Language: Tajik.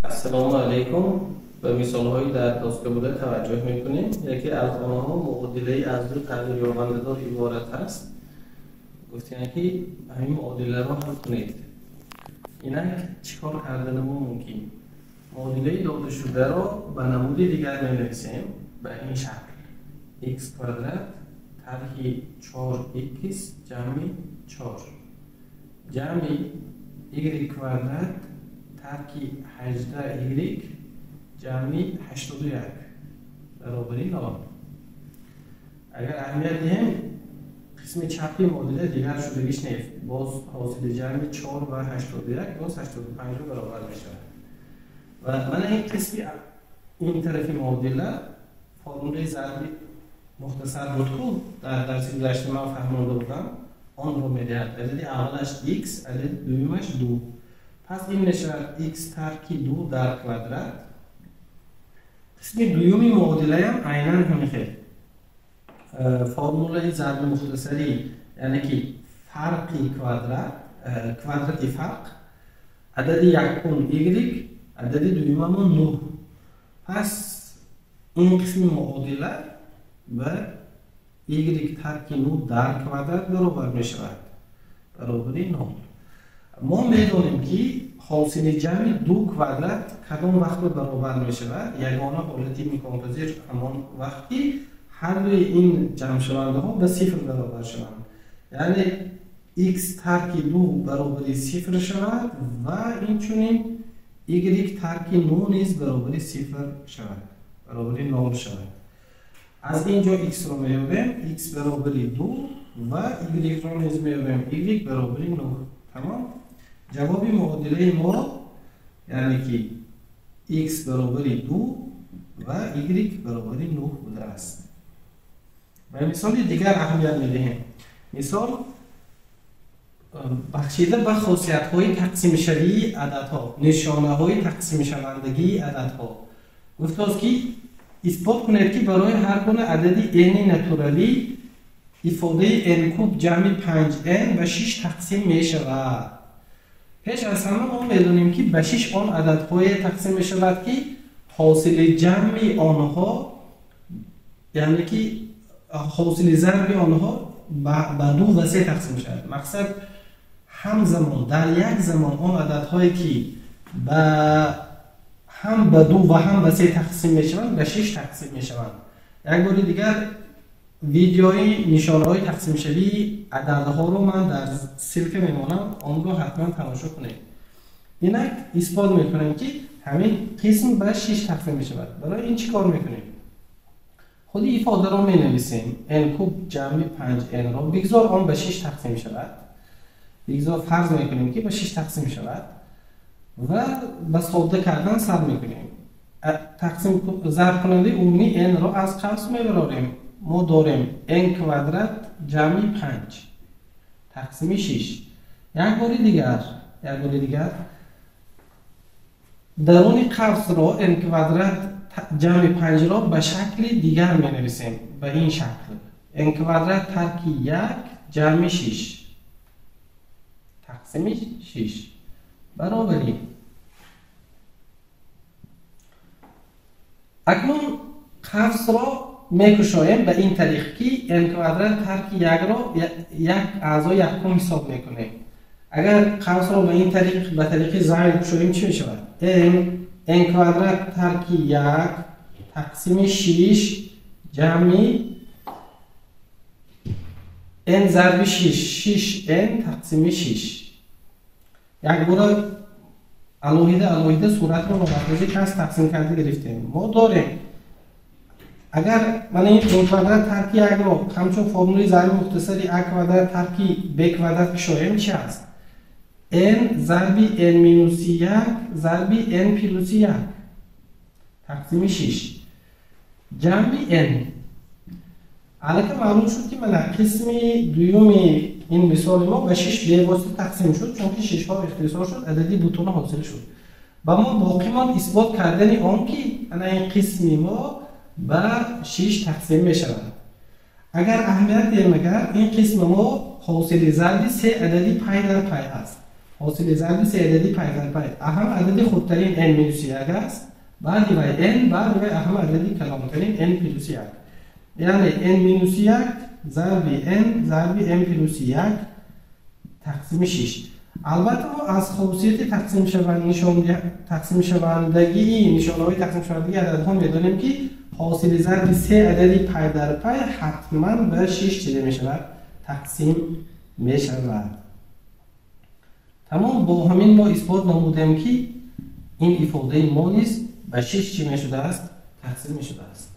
Ассалому алайкум. Ба мисолҳои дар доска буда таваҷҷӯҳ мекунем. Яке аз онҳо муодилаи аз ду тағйирёбандадор иборат аст. Гуфтем, ки ҳамин муодиларо ҳал кунед. Инак чӣ кор карданамо мумкин? Муодилаи додашударо ба намуди дигар менависем ба ин шакл: x квадрат тарҳи 4x ҷамъи 4 ҷамъи y квадрат тарки 18y ҷамъи 81 баробари 0. Агар аҳамият диҳем, қисми чапи муодила дигар шудагиш нест. Боз ҳосили ҷамъи 4 ва 81 боз 85 баробар мешавад. Ва мана ин қисми ин тарафи муодила формулаи зарби мухтасар буд, ку дар дарси гузашта ман фаҳмонда будам, онро медиҳад. Адади аввалаш x, адади дуюмаш 2. Пас ин мешавад x тарки 2 дар квадрат. Қисми дуюми муодилаям айнан ҳамин хел. Формулаи зарби мухтасарӣ, яъне ки фарқи квадрат, квадрати фарқ, адади якум y, адади дуюмамон 9. Пас ин қисми муодила ба y тарки 9 дар квадрат баробар мешавад, баробари 0. Мо медонем, ки ҳосили ҷамъи ду квадрат кадом вақт баробар мешавад. Ягона ҳолати имконпазир ҳамон вақт, ки ҳар дуи ин ҷамъшавандаҳо ба сифр баробар шаванд, яъне x тарки 2 баробари сифр шавад ва инчунин y тарки 9 низ баробари сифр шавад, баробари нол шавад. Аз ин ҷо x-ро меёбем, x баробари 2, ва y-ро низ меёбем, y баробари 9. Тамом. Ҷавоби муодилаи мо, яъне ки x баробари 2 ва y баробари 9 будааст. Ба мисоли дигар аҳамият медиҳем. Мисол бахшида ба хосиятҳои тақсимшавии ададҳо, нишонаҳои тақсимшавандагии ададҳо. Гуфтааст, ки исбот кунед, ки барои ҳар гуна адади n натуралӣ ифодаи n куб ҷамъи 5n ба 6 тақсим мешавад. Пеш аз ҳама мо медонем, ки ба 6 он ададҳое тақсим мешавад, ки ҳосили ҷамъи онҳо, яъне ки ҳосили зарби онҳо ба 2 ва 3 тақсим мешавад. Мақсад, ҳамзамон, дар як замон он ададҳое, ки ба ҳам ба 2 ва ҳам ба 3 тақсим мешаванд, ба 6 тақсим мешаванд. Як бори дигар видеои нишонаҳои тақсимшавии ададҳоро ман дар ссылка мемонам, онро ҳатман тамошо кунед. Инак исбот мекунем, ки ҳамин қисм ба 6 тақсим мешавад. Барои ин чӣ кор мекунем? Худи ифодаро менависем, n куб ҷамъи 5n-ро. Бигзор он ба 6 тақсим шавад, бигзор фарз мекунем, ки ба 6 тақсим шавад, ва ба содда кардан сар мекунем. Тақсим зарбкунандаи умумӣ n-ро аз қавс мебарорем. Мо дорем n квадрат ҷамъи 5 тақсими 6. Як бори дигар даруни қавсро, n квадрат ҷамъи 5-ро ба шакли дигар менависем, ба ин шакл: n квадрат тарки 1 ҷамъи 6 тақсими 6 баробари. Акнун қавсро мекушоем ба ин тариқ, ки n квадрат тарки 1-ро як аъзои якум ҳисоб мекунем. Агар қавсро ба ин тариқ, ба тариқи зайл кушоем, чӣ мешавад? N квадрат тарки 1 тақсими 6 ҷамъи n зарби 6, 6n тақсими 6. Якбора алоҳида алоҳида суратро ба махраҷи каср тақсим карда гирифтем. Мо дорем, агар мана ин n квадрат тарки 1-ро ҳамчун формулаи зарби мухтасари а квадрат тарки б квадрат кушоем, чи аст? N зарби n минуси 1 зарби n плюси 1 тақсими 6 ҷамъи n. Аллакай маълум шуд, ки мана қисми дуюми ин мисоли мо ба 6 бевосита тақсим шуд, чунки шишҳо ихтисор шуд, адади бутуна ҳосил шуд. Ба мо боқӣ монд исбот кардани он, ки ана ин қисми мо ба 6 тақсим мешавад. Агар аҳамият диҳем, агар ин қисми мо ҳосили зарби се адади пай дар пай аст. Ҳосили зарби се адади пай дар пай аҳам адади хурдтарин n минуси як аст, баъди вай n, баъди вай аҳам адади калонтарин n плюси як. Яъне n минуси як зарби n зарби n плюси як тақсими шиш. Албатта, мо аз хосияти тақсимшавандагии нишонаҳои тақсимшавандагии ададҳо медонем, ки ҳосили зарби се адади пай дар пай ҳатман ба шиш чида мешавад, тақсим мешавад. Тамом, бо ҳамин мо исбот намудем, ки ин ифодаи мо низ ба шиш чӣ мешудааст, тақсим мешудааст.